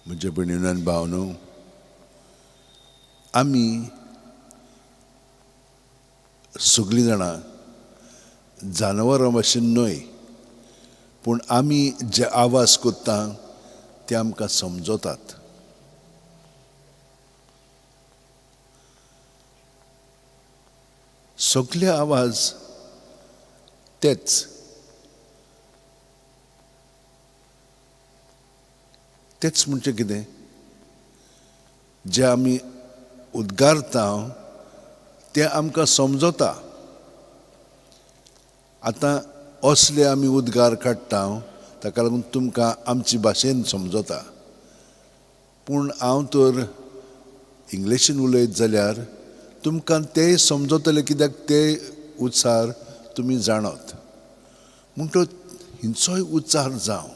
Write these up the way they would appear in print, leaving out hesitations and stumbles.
म्हज्या भयणीन आनी भावनो, आमी सगळीं जाणां जानवरां भाशेन न्हय, पूण आमी जे आवाज करता ते आमकां समजतात. सगळे आवाज तेच तेच म्हणजे कितें, जे आमी उद्गारता ते आमकां समजता. आतां असले आमी उद्गार काडटा ताका लागून तुमकां आमची भाशेन समजता. पूण हांव तर इंग्लिशीन उलयत जाल्यार तुमकां ते समजतले, कित्याक ते उच्चार तुमी जाणत. म्हणटच हिंचोय उच्चार जावं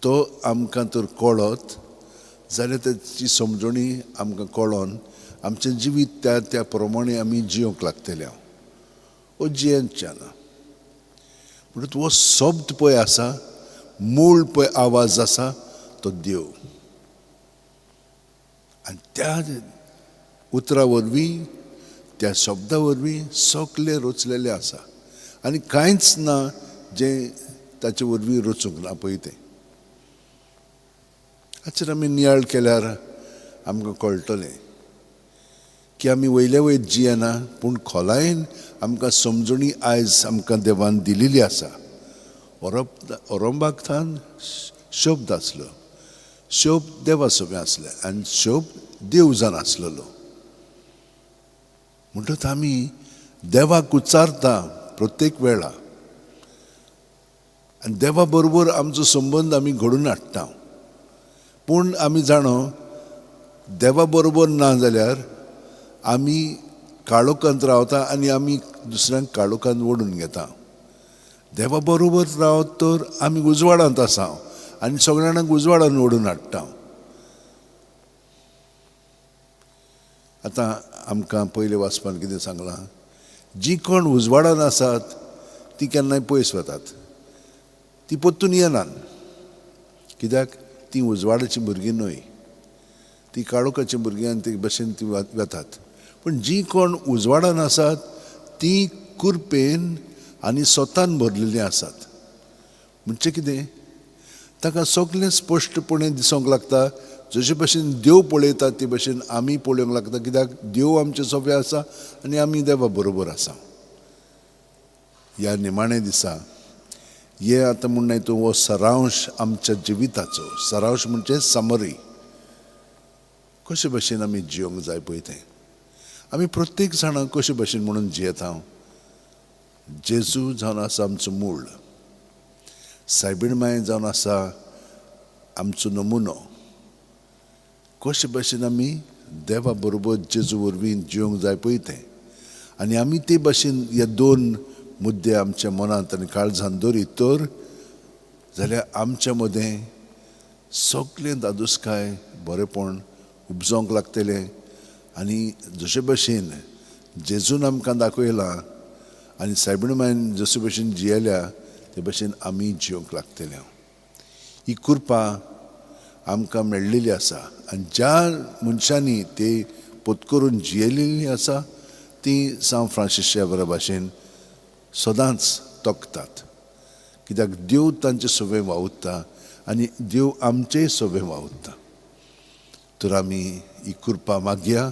तो आमकां तर कळत जाल्यार ताची समजणी आमकां कळोन आमचें जिवीत त्या त्या प्रमाणे आमी जियोंक लागतले. ओ जियेंच्या ना म्हणटच हो शब्द पळय आसा, मूळ पळय आवाज आसा तो देव. आनी त्या उतरा वरवीं, त्या शब्दा वरवीं सगळें रचलेलें आसा आनी कांयच ना जें ताचे वरवीं रचूंक ना पळय तें. हाचेर आमी नियाळ केल्यार आमकां कळटलें की आमी वयले वयर जियेना, पूण खोलायेन आमकां समजणी आयज आमकां देवान दिलेली आसा. ओरंबाक थावन शब्द आसलो, शब्द देवा सोबे आसले आनी शब्द देव जावन आसलेलो. म्हणटच आमी देवाक उच्चारता प्रत्येक वेळा आनी देवा बरोबर आमचो संबंद आमी घडून हाडटा. पूण आमी जाणो देवा बरोबर ना जाल्यार आमी काळोखांत रावता आनी आमी दुसऱ्यांक काळोखांत ओडून घेता. देवा बरोबर रावत तर आमी उजवाडांत आसा आनी सगळ्या जाणांक उजवाडान ओडून हाडटा. आतां आमकां पयले वाचपान कितें सांगलां, जीं कोण उजवाडान आसात तीं केन्नाय पयस वतात, तीं परतून येनात. कित्याक तीं उजवाडाचीं भुरगीं न्हय, तीं काळोखाचीं भुरगीं आनी ते भशेन तीं वतात. पूण जीं कोण उजवाडान आसात तीं कुरपेन आनी स्वतान भरलेलीं आसात. म्हणजे कितें, ताका सगळें स्पश्टपणे दिसूंक लागता. जशे भशेन देव पळयता ते भशेन आमी पळोवंक लागता, कित्याक देव आमचे सोबे आसा आनी आमी देवा बरोबर आसा. ह्या निमाणे दिसा हे आतां म्हणनाय तूं हो सरांश आमच्या जिविताचो. सरांश म्हणजे समरी, कशे भशेन आमी जियोंक जाय पळय तें. आमी प्रत्येक जाणां कशे भशेन म्हणून जियेता. जेजू जावन आसा आमचो मूळ, सायबीण माय जावन आसा आमचो नमुनो. कशे भशेन आमी देवा बरोबर जेजू वरवीं जियोंक जाय पळय तें. आनी आमी ते भशेन हे दोन मुद्दे आमच्या मनांत आनी काळजान दवरीत तर जाल्यार आमच्या मदें सगळें दादोसकाय बरेपण उपजोवंक लागतलें. आनी जशे भशेन जेजून आमकां दाखयलां आनी सायबीण मायन जशे भशेन जियेल्या ते भशेन आमी जियोंक लागतले. ही कृपा आमकां मेळ्ळेली आसा आनी ज्या मनशांनी ते पोतकरून जियेलेली आसा ती सांत फ्रांसीस शेवरा भाशेन सदांच तोखतात. कित्याक देव तांचे सोबे वावुरता आनी देव आमचेय सोबे वावुरता. तर आमी ही कृपा मागया,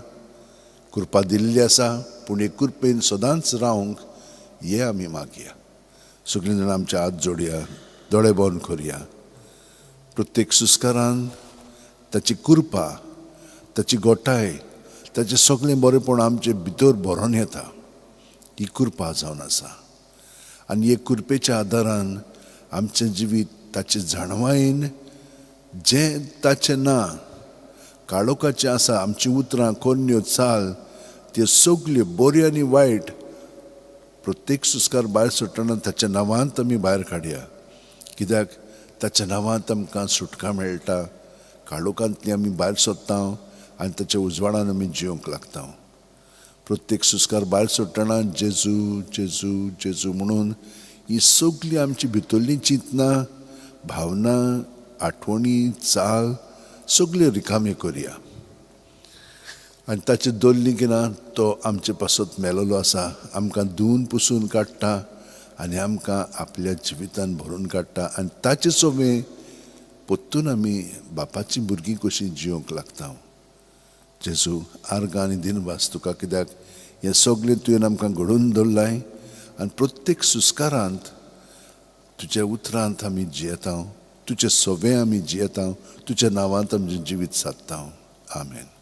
कृपा दिल्ली आसा, पूण हे कृपेन सदांच रावंक हे आमी मागया. सगळीं जाणां आमचे हात जोडया, दोळे बंद करया. प्रत्येक सुस्कारान ताची कृपा, ताची गोठाय, ताचें सगळें बरेंपण आमचे भितर भरोन येता. ही कृपा जावन आसा आनी हे कृपेच्या आदारान आमचें जिवीत ताचे जाणवायेन जें ताचें ना काळोखाचें आसा, आमचीं उतरां कोन्न्यो चाल त्यो सगल्यो बऱ्यो आनी वायट प्रत्येक सुस्कार भायर सोडटना ताच्या नांवांत आमी भायर काडया. कित्याक ताच्या नांवांत आमकां सुटका मेळटा. काळोखांतली आमी भायर सोदता आनी ताच्या उजवाडान आमी जियोंक लागता. प्रत्येक सुस्कार भायर सोडटना जेजू जेजू जेजू म्हणून ही सगळी आमची भितरलीं चिंतनां, भावना आठवणी, चाल सगल्यो रिकाम्यो करया आनी ताचे दवरली की ना तो आमचे पासत मेलोलो आसा, आमकां धुवन पुसून काडटा आनी आमकां आपल्या जिवितान भरून काडटा आनी ताचे सोबें पोत्तून आमी बापाचीं भुरगीं कशीं जिवंक लागता. जेजू, आर्गां आनी दिनवास तुका, कित्याक हें सगळें तुवें आमकां घडोवन दवरलाय आनी प्रत्येक सुस्कारांत तुज्या उतरांत आमी जियेता, तुजे सोबें आमी जियेता, तुज्या नांवांत आमचें जिवीत सादता. आमेन.